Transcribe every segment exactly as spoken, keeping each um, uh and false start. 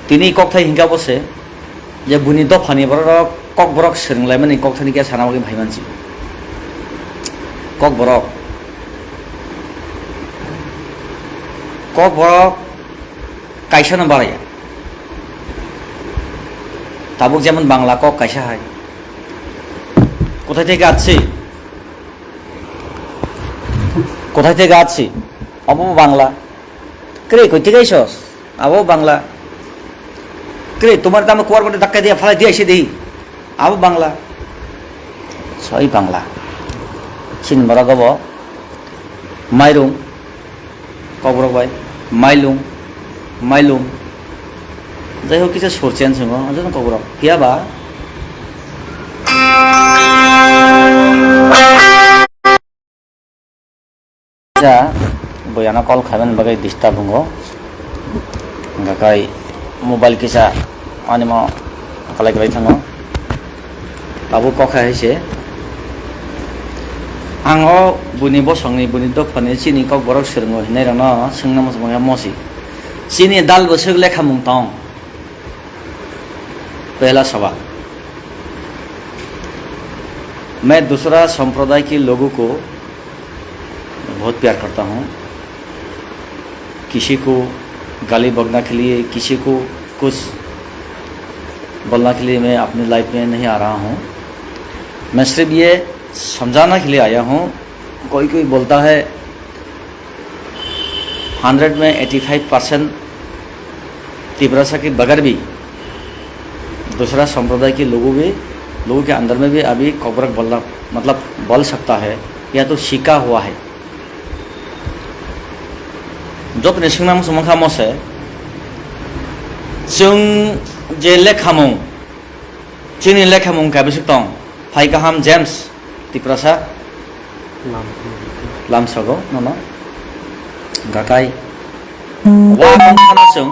Tini kokthai hingka bo se je buini dophani borok rok kokborok swrwnglaimani kokthaini khe sana bagwi phaimansi. Kokborok, kokborok kaisa no baraya. Tabuk jemon Bangla kok kaisa hai. Kothai theke assi? Kothai theke assi? Obo Bangla. Kwrwi koi thik aisos? Abo Bangla. Kwrwi tomar tamo kuar bade dakka dia phalai dia se di. Abo Bangla. Soi Bangla. Chini borok obo mairung. Kokrok bai. Mailung. Mailung. Jai hok kisa sur chen swngo. Ajo kokrok. Phiya ba? Kisa boyano call khaimani bagwi disturb wngo. Hwnkha khai mobile kisa animo kwlai kwlai thango. Tabuk kok hai se. Ang o buini bosongni, buini dophani chini kokborok swrwngo hinwi rokno swngna muchungma mosi. Chini dal bwswk lekhamung tong? Pehla sawal, मैं दूसरा संप्रदाय के लोगों को बहुत प्यार करता हूँ। किसी को गाली बकना के लिए, किसी को कुछ बोलना के लिए मैं अपनी लाइफ में नहीं आ रहा हूँ। मैं सिर्फ ये समझाने के लिए आया हूँ। कोई कोई बोलता है, हंड्रेड में एटी फ़ाइव परसेंट तिपरासा के बगैर भी दूसरा संप्रदाय के लोगों भी, लोगों के अंदर में भी अभी कोकबरक बोलना, मतलब बोल सकता है, या तो सीखा हुआ है। Jotoni swngnang muchungma kha mose, chwng je lekhamung, chini lekhamung kaibwswk tong, phai kaham James Tiprasa lamsogo nono gakai. Wa tongphano chwng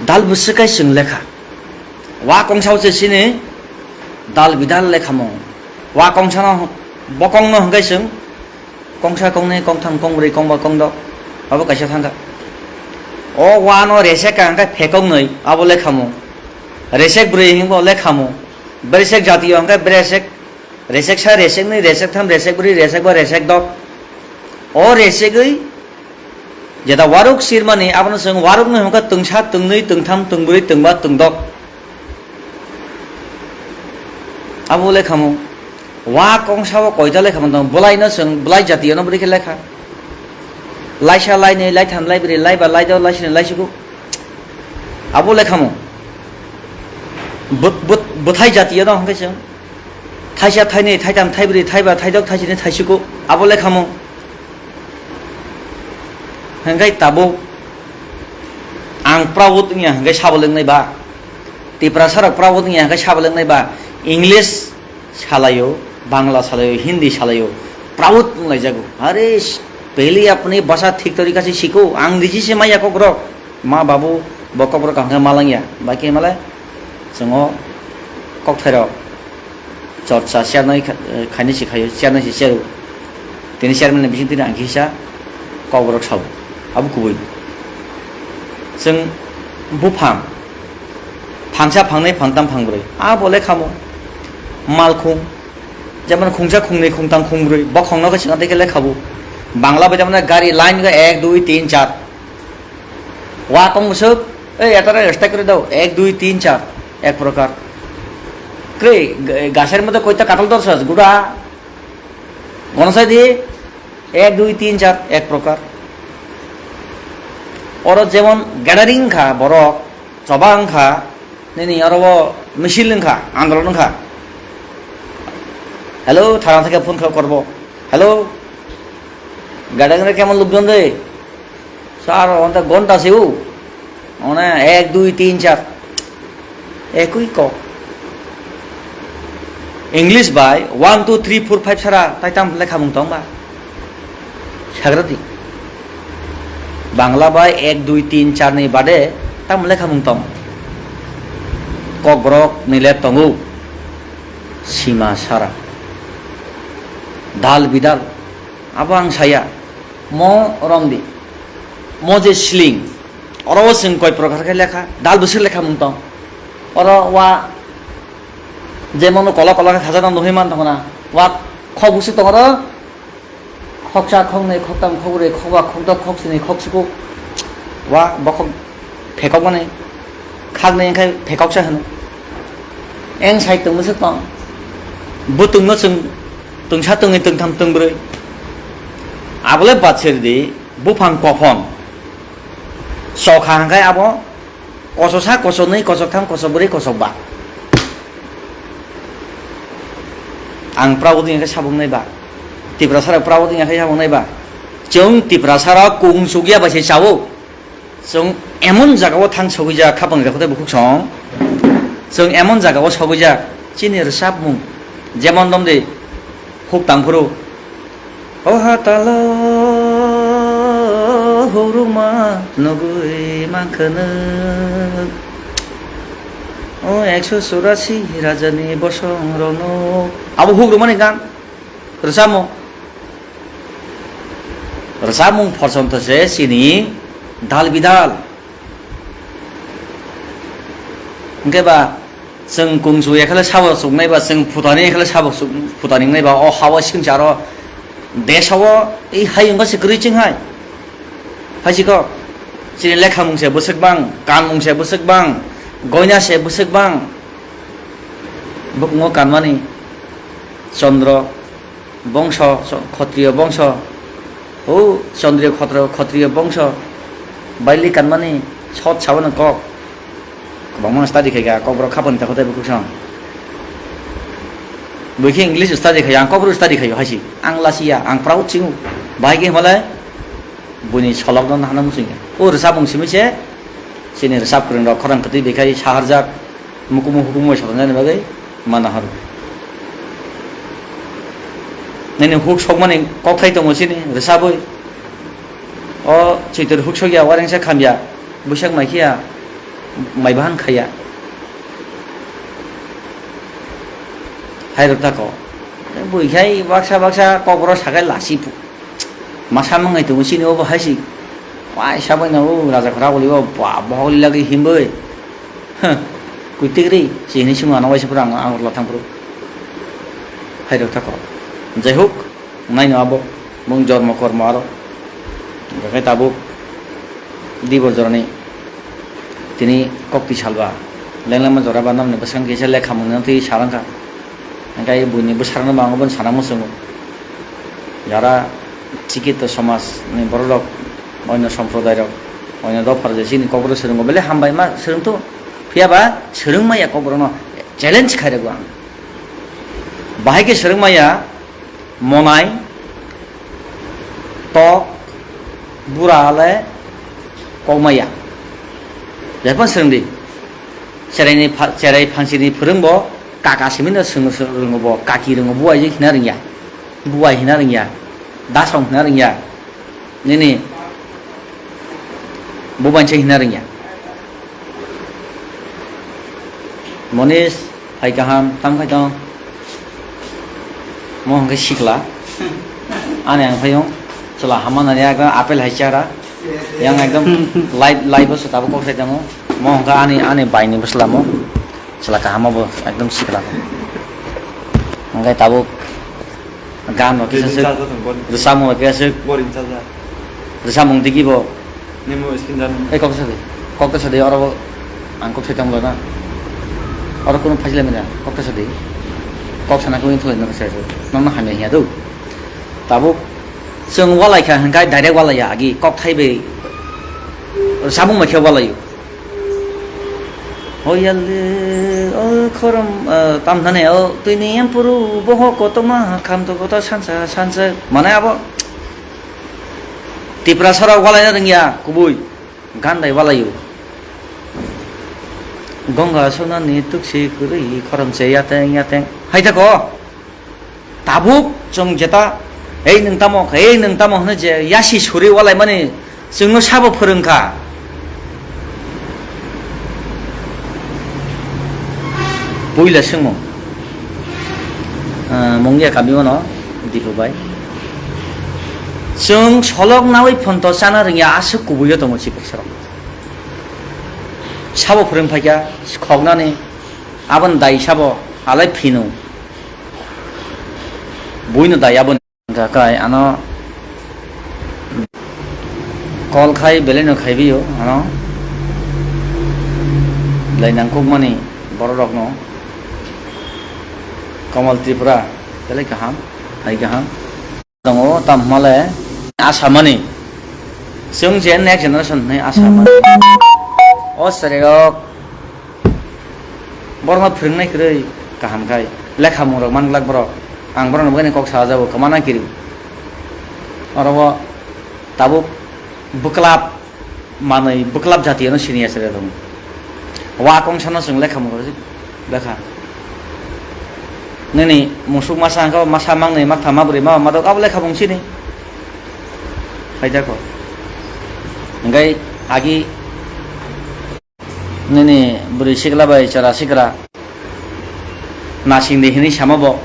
dal bwswk kai chwng lekha. Wa kongsa o se chini dal bidal lekhamung. Wa kongsano bokongno hwnkhe chwng kongsa, kongnwi, kongtham, kongbrwi, kongba, kongdok, abo kaisa thangkha. O wano resek ka hwnkhe phekoknwi, abo lekhamung. Resek brwi hwnkhe lekhamung. Bresek jatiyo hwnkhe bresek, reseksa, reseknwi, resektham, resekbrwi, resekba, resekdok. O resekgwi jeta waruk sirmani, abono chwng waruknwi hwnkhe twngsa, twngnwi, twngtham, twngbrwi, twngba, twngdok. Abo lekhamung. Wa kongsa o koita lekhamung tong, bwlaino chwng, bwlai jatiyono bwrwi khe lekha. Laisa, lainwi, laitham, laibrwi, laiba, laidok, laisini, laisiko. Abo lekhamung. Bwt-, bwt-, bwthai jatiyono hwnkhe chwng. Thaisa, thainwi, thaitham, thaibrwi, thaiba, thaidok, thaisini, thaisiko. Abo lekhamung. Hwnkhe tabuk ang proud wngya hwnkhe sabo lengnai ba? Tiprasa rok proud wngya hwnkhe sabo lengnai ba? English salaio, Bangla salaio, Hindi salaio, proud wnglaijagw. Are, pehli apni bhasha thik tarika se sikho, ang niji se maya kokrok. Ma babu bo kokrok hwnkhe malangya, bai khe malai chwngo kokthairok. Chorcha chairman kha-, khainwi se khaio, chairman se chairo. Tini chairman ni bising tini ang kisa kokborok sao. Abo kubui. Chwng buphang, phangsa, phangnwi, phangtham, phangbrwi. Abo lekhamo. Malkhung. Jemon khungsa, khungnwi, khungtham, khungbrwi. Bokhongno khe swkang tei khe lekhabo. Bangla bai jemon gari line khe ek, dui, tin, char. Wa tong bwswk, ei, etara respect kore dao, ek, dui, tin, char, ek prokar. Kre, g-, gasar moddhe koita katal dorsas, guda. Gono sai di, ek, dui, tin, char, ek prokar. Oro jemon gathering wngkha borok, choba wngkha, nini oro bo misil wngkha, andolon wngkha. Hello, thana theke phone kha korbo. Hello, gathering re kemon lukjon de? Sir, onta gonta se o. One ek, dui, tin, char. Ekui kok. English bai one, two, three, four, five sara tai tam lekhamung tong ba? Sagrati. Bangla bai ek, dui, tin, char ni bade tam lekhamung tong. Kokborok ni le tongo. Sima sara. Dal bidal. Abo ang saya. Mo romdi. Mo je sling. Oro o chwng koi prokhar khe lekha, dal bwswk lekha mung tong. Oro wa jemon kola kola khe khajaknang nugwi man tongo na. Wa khok bwswk tongo oro. Khoksa, khoknwi, khoktham, khokbrwi, khokba, khokdok, khoksni, khoksukuk. Wa bokhok phekokmani khaknwi wngkhe phekoksa hwno. Eng sai tongmwswk tong. Bwtwngno chwng twngsa, tongwi, tongtham, tongbrwi. Abole bachir di, buphang kophon. Chokha hwnkhe abo kochoksa, kochoknwi, kochoktham, kochokbrwi, kochokba. Ang prabot wngya khe sabuk nai ba? Tiprasa rok prabot wngya khe sabuk nai ba? Chwng Tiprasa rok kung chukya bai se chao. Chwng emon jaga o thang sogwi jak, khapang jak, tei bukhuk song. Chwng emon jaga o sogwi jak, chini rwchapmung. Jemon dom de, huk tang phuru. O hatalo huruma nugwi mankhanw. O ekso churasi rajani bosong rwnw. Abo huk rwmani gan. Rwchapmung. Rwchapmung phorsonto se chini dal bidal. Hwnkhe ba, chwng kung chu ekhale sabo chuknai ba, chwng phutani ekhale sabo chuk-, phutani wngnai ba, o ha-o swngcharo, desh-o, ei hayung se kwrwi chwng hai. Hai si kok, chini lekhamung se bwswk bang, kanmung se bwswk bang, goina se bwswk bang. Bukungo kanmani Chondro, bongso, so-, Khotriyo bongso, o Chondriyo Khotro-, Khotriyo bongso, baili kanmani sot saboni kok. Kwbangma study khaikha, kokborok khapani takhuk tei bukhuk song. Bui khe English study khaio, ang kokborok study khaio haisi. Ang lasiya, ang proud chingu. Bahai khe himale buini solokno hana muchungya. O rwchapmung simi se, chini rwchap kwrwng rok khorang kwtwi bai khai saharjak. Mukumu hukumu bai sotonjani bagwi mana horo. Nini huk sokmani kokthai tongo chini rwchabwi. O Chwitor huk sokya, warengsa khamya, bwsak mai khiya, mai bahan khaiya. Hairok tako. Bui khai baksa baksa kokborok sakai lasi. Masa mangai tongo chini obo hai si. Waisa bai no o raja khorang uli o ba bohok lila gwi himbai. Huh. Kuitik ri chini sung ano waisa pura ang ang la thang puru. Hai rok thako. Jai hok, nai no abo mung jormo kormo aro. Hingkhe tabuk dibor jorani tini kok twi salba. Lenglamma jora ba namni bwskango kisa lekha mungno twi salangkha. Hingkhe buini bwsarokno bo ang boni sana muchungo. Jara sikito somaj ni borok rok, oino somprodai rok, oino dopha rok je chini kokborok swrwngo, belai hambai ma swrwngtho. Phiya ba swrwng maya kokborok no challenge khai rwgo ang. Bahai khe swrwng maya monai, tok, bura le kok maya. Jepon swrwng di. Cherai ni pha-, cherai phansi ni phwrwng bo kaka simi no swng, swng rwngo bo, kaki rwngo, buai je hina rwngya, buai hina rwngya, dasong hina rwngya, nini bubain se hina rwngya. Monis, hai kaham, tam khai tong. Mo hwnkhe sikla. Ani ang phaiyung. Chwla hama nani ekdom apple hai chara. Yang ekdom live, live o se tabuk kok sai tongo. Mo hwnkhe ani, ani bai ni bwsla mo. Chwla kaham bo ekdom sikla. Hwnkhe tabuk gan rok kisa se. Rwchapmung rok kisa se. Rwchapmung digi bo. Nemo skin jan. Ei kok sa di. Kok sa di oro ang kok sai tong na. Oro kuno phajle mina kok sa di. Kok sana ko intho na sa. Nang na hamya hiya do. Tabuk chwng walai kha hwnkhe direct walai ya agi kok thai bai. Samung mai khe walai. Hoyale o khorom, eh, tam thane o twini empuru boho kotoma kham to kota sansa sansa mane abo. Tiprasa rok walaina rwngya kubui, gandai walaio. Gonga sonani tuksi kwrwi khoromse yateng yateng. Hai tako, tabuk chwng jeta, "Ei nwng tamo, ei nwng tamo," hwnwi je yasi suri walaimani chwngno sabo phwrwngkha. Puila swngmung, ah, Mungia kami ono Dipu bai. Chwng solok nawi phonto chana rwngya aswk kubuio tongo chiprasarok. Sabo phwrwng phaikha, khoknani, aboni dai sabo, alai phinu. Buino dai aboni. Hwnkha kai ano call khai belai no khaibi o ano. Belai nangkukmani borok rokno. Kamal Tripura, belai kaham, hai kaham. Tongo, tamo hwnmale asamani. Chwng je next generation hwnwi asamani. O chwrairok borokno phwrwngnai kwrwi kaham khai. Lekhamung rok man glak borok. Ang borokno bwkhani kok sa jago, kwmana kiri. Oro o tabuk bwklap manwi bwklap jati ano sini aswk tongo. Wa kong sano chwng lekha mung rwjak lekha. Nini musuk masa hwnkha masa mangnwi maktham mabri ma madok abo lekha mung sini. Phaijak kho. Hwnkhe agi nini bwrwi sikla bai chwra sikra nasing di hinwi sama bo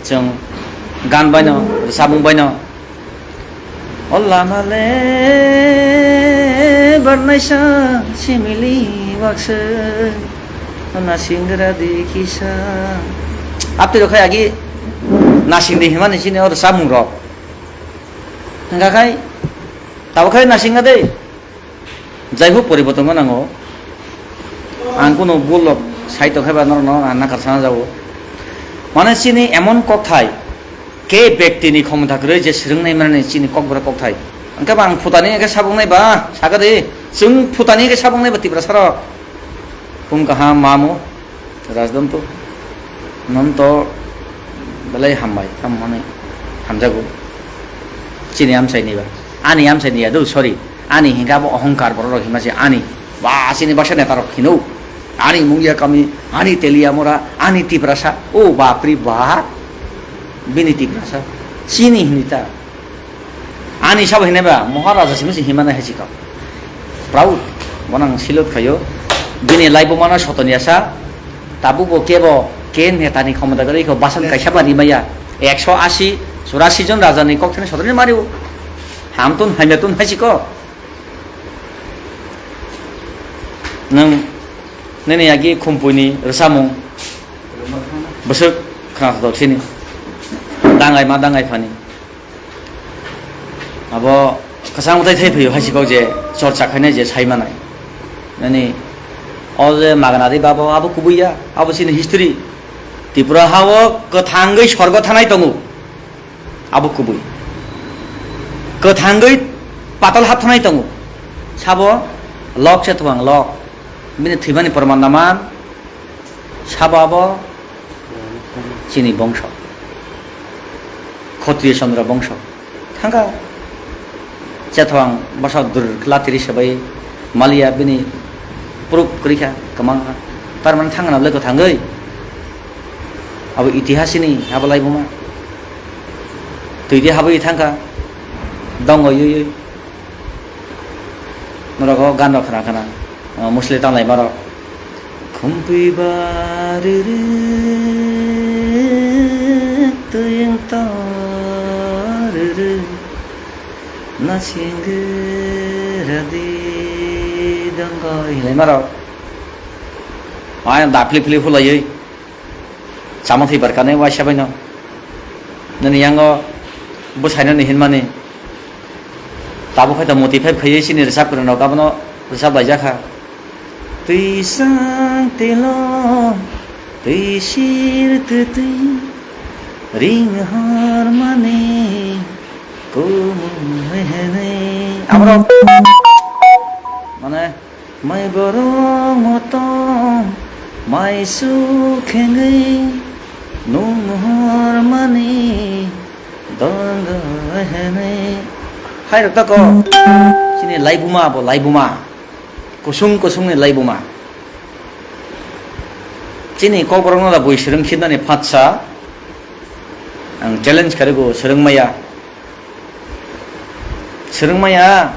chwng gan baino rwchapmung baino. O lama le barnaisa simili baksa, o nasingra di kisa. Apni rok khai agi nasing di himani sini o rwchapmung rok. Hingkha khai, tabo khai nasinga de. Jai huk poriborton ma nango. Ang kuno bul rok sai tongkha ba norok no ang nakar sana jago. Mane chini emon kokthai, ke bekti ni khomota kwrwi je swrwng nai mani chini kokborok kokthai. Hwnkhe ba ang phutani hwnkhe sabuk nai ba, sakha di, chwng phutani hwnkhe sabuk nai ba Tiprasa rok. Phung kaham mamu. Rajdantu, nonto belai hambai, tamo hwnwi hamjago. Chini amchaini ba, ani amchaini ya do, sorry, ani hingka bo ohongkar borok rok hima se ani, ba chini baksa neta rok hino, ani mungya kami, ani telia mora, ani Tiprasa, o bapri bap, bini Tiprasa, chini hini ta. Ani sabo hinai ba Maharaja simi se himana hai sikha. Proud. Bono ang salute khaio. Bini laibuma no soton yasa. Tabuk bo kebo ke neta ni khomota kwrwi kho basan kaisa ba rimaya. Ekso asi, churasi jon raja ni kok thani soton mario. Hamtun hamyatun hai sikho. Nwng nini agi khumpui ni rwchapmung bwswk khna thok sini. Dangai ma dangai phani. Abo kwchang mwtai thai phaiyo hai sikok je chorcha khainai je sai manai. Nini o je magana ri babo abo kubui ya, abo chini history. Tripura hao kwthangwi sorgo thanai tongo. Abo kubui. Kwthangwi patal hap thanai tongo. Sabo lok se thuang lok. Bini thwimani proman naman. Sabo abo chini bongso, Khotriyo Chandra bongso. Thangkha Chethwang bwsa dur kla tiri sabai maliya bini proof kwrwikha kwmangkha. Tar mani thangna bwle kwthangwi abo itihasini abo laibuma twi di habwi thangkha dongo yui yui. Norok o gan rok khna khna, o, Musli tanglai ma rok. Khumpui ba rwrwk, twi wng to rwrwk, nasing radi dongoi hinlai ma rok. Ayang da philip philip hulaiwi. Chama thwi barkani waisa baino. Nini yango bwsaino ni hinmani. Tabuk hai to moti phai phaiwi chini rwchap kwrwng rok abono rwchap laijak kha. Twi sang tilo, twi sir twi twi, ring hor mani, kumu hene. Abono mane Mai borok motom mai su khengwi nung hor mani dong hene. Hai rok tako chini laibuma bo laibuma kusung kusung ni laibuma chini kok borok no da bui swrwng khit nani phatsa ang challenge karigo swrwng maya swrwng maya.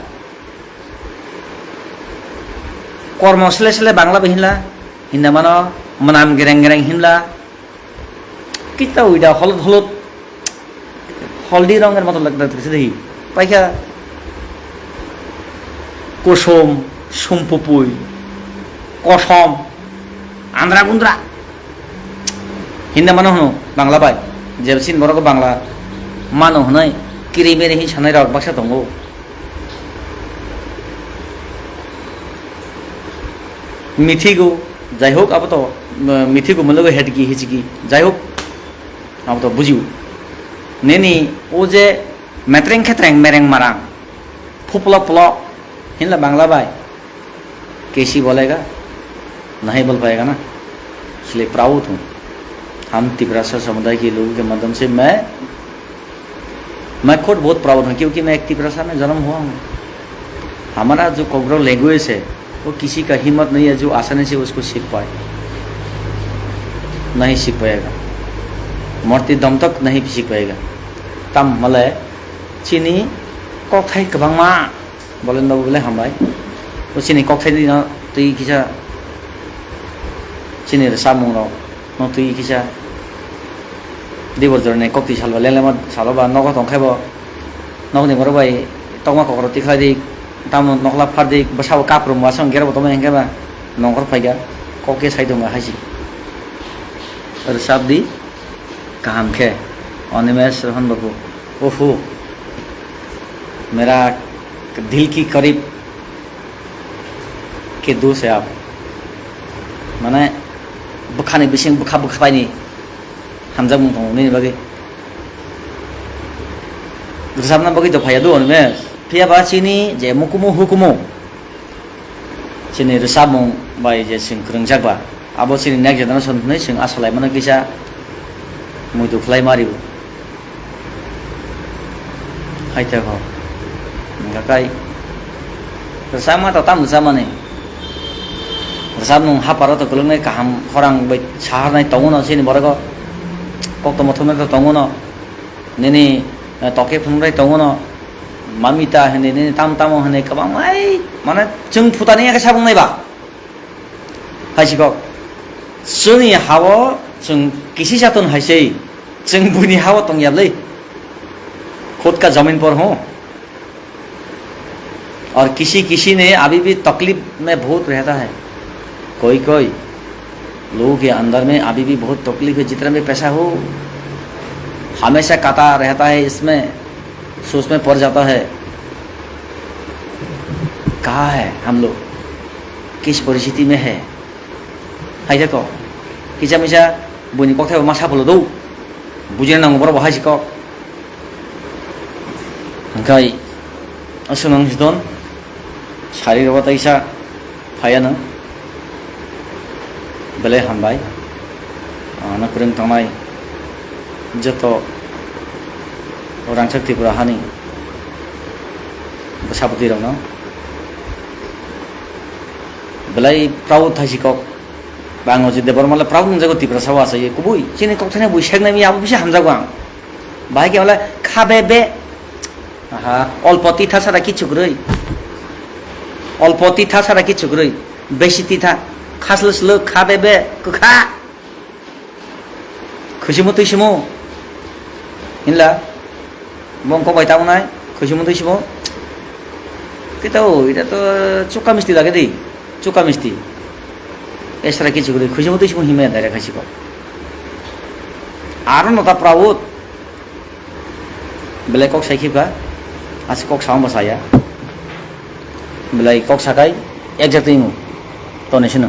Kormo sle sle Bangla bo hinla, hinda mano mwnam gereng gereng hinla. Kita uida holod holod holdi ronger moto lagda tisi dehi. Paikha kosom sumpupui. kosom, andra gundra. Hinda mano hwno Bangla bai. Jebsin borok Bangla mano hwnwi kiri miri hin sanai rok baksa tongo. Mithigo, jai hok, abo to, uh, mithigo malogo hetgi hichigi, jai hok, abo to bujiu. Nini o je metreng khetreng mereng marang, phuplo plo, hinla Bangla bai, kesi bolega, nahi bol payega na, isliye proud hu. Hum Tiprasa samudai ke logo ke madhyam se main मैं खुद बहुत प्राउड हूँ, क्योंकि मैं एक तिपरासा में जन्म हुआ हूँ। हमारा जो कोकबरक लैंग्वेज है, वो किसी का हिम्मत नहीं है जो आसानी से उसको सीख पाए, नहीं सीख पाएगा, मरते दम तक नहीं सीख पाएगा। Tam malai chini kokthai kwbangma, bolendo bole hambai. O chini kokthai dino twi kisa, chini rwchapmung rok no twi kisa. Dibor jorani koktwi salba lelema salo ba nogo tongkhai bo. Nokni borok bai tokma kokro tikhlai di, tamo nokla phar di, bwsabo kaprum wasong gera bo tongma hengkhe ba nongkhor phaiga, kok khe sai tongma haisi. Rwchap di kaham khe, Animesh Rohan babu, uhu, mera dil ki karib ke dost hai aap. Mane bwkhani bising bwkha bwkha bai ni hamjakmung tongo nini bagwi. Rwchapna bagwi do phaiya do Animesh. Phiya ba chini je mukumu hukumu, chini rwchapmung bai je chwng kwrwngjak ba, abo chini next generation hwnwi chwng asa lai mano kisa muitu khlai ma rio. Hai te ho. Hingkha kai rwchapma to tam rwchapmani. Rwchapmung haparo to kwlwknai kaham khorang bai saharnai tongo no chini borok o. Kok to mothomnai to tongo no. Nini, eh, tokhe phunuknai tongo no. Mamita hwnwi nini tam tamo hwnwi kwbangma ai mane chwng phutani yakhe sabungnai ba. Hai si kok. Chwngni ha-o chwng kisi chaton hai sei. Chwng buini ha-o tong ya bwlai. Khud ka zamin por ho. और किसी किसी ने अभी भी तकलीफ में बहुत रहता है। कोई कोई लोगों के अंदर में अभी भी बहुत तकलीफ है, जितना भी पैसा हो, हमेशा काटा रहता है इसमें, सोच में पड़ जाता है। कहाँ है हम लोग, किस परिस्थिति में है? Hai de ko, kisa misa buini kokthai bo ma sapolo do, bujina nango borok bo hai si kok. Hingkhai aswk nang si don, sari rok taisa phaiya nang. Belai hambai, ano kwrwng tongnai joto rangchak Tripura hani bwsapoti rokno. Belai proud hai si kok. Bang o je Debbarma le proud nung jago Tiprasa o achaye kubui. Chini kok thani bui sek nai mi abo bisa hamjago ang. Bahai khe wala kha be be. Aha, olpo titha sara kichu kwrwi. Olpo titha sara kichu kwrwi. Besi titha. Khaslo slo kha be be. Kwkha. Khusimo twisimo hinla bong kok bai tabonai khusimo twisimo. Kita o ita to chukka misti lage di, chukka misti. Esra kichu guri khusimo twisimo himaya direct hai si kok. Aro nota prawut belai kok sai khiba, asi kok saung ba saya. Belai kok sakai exactly mo toni sino.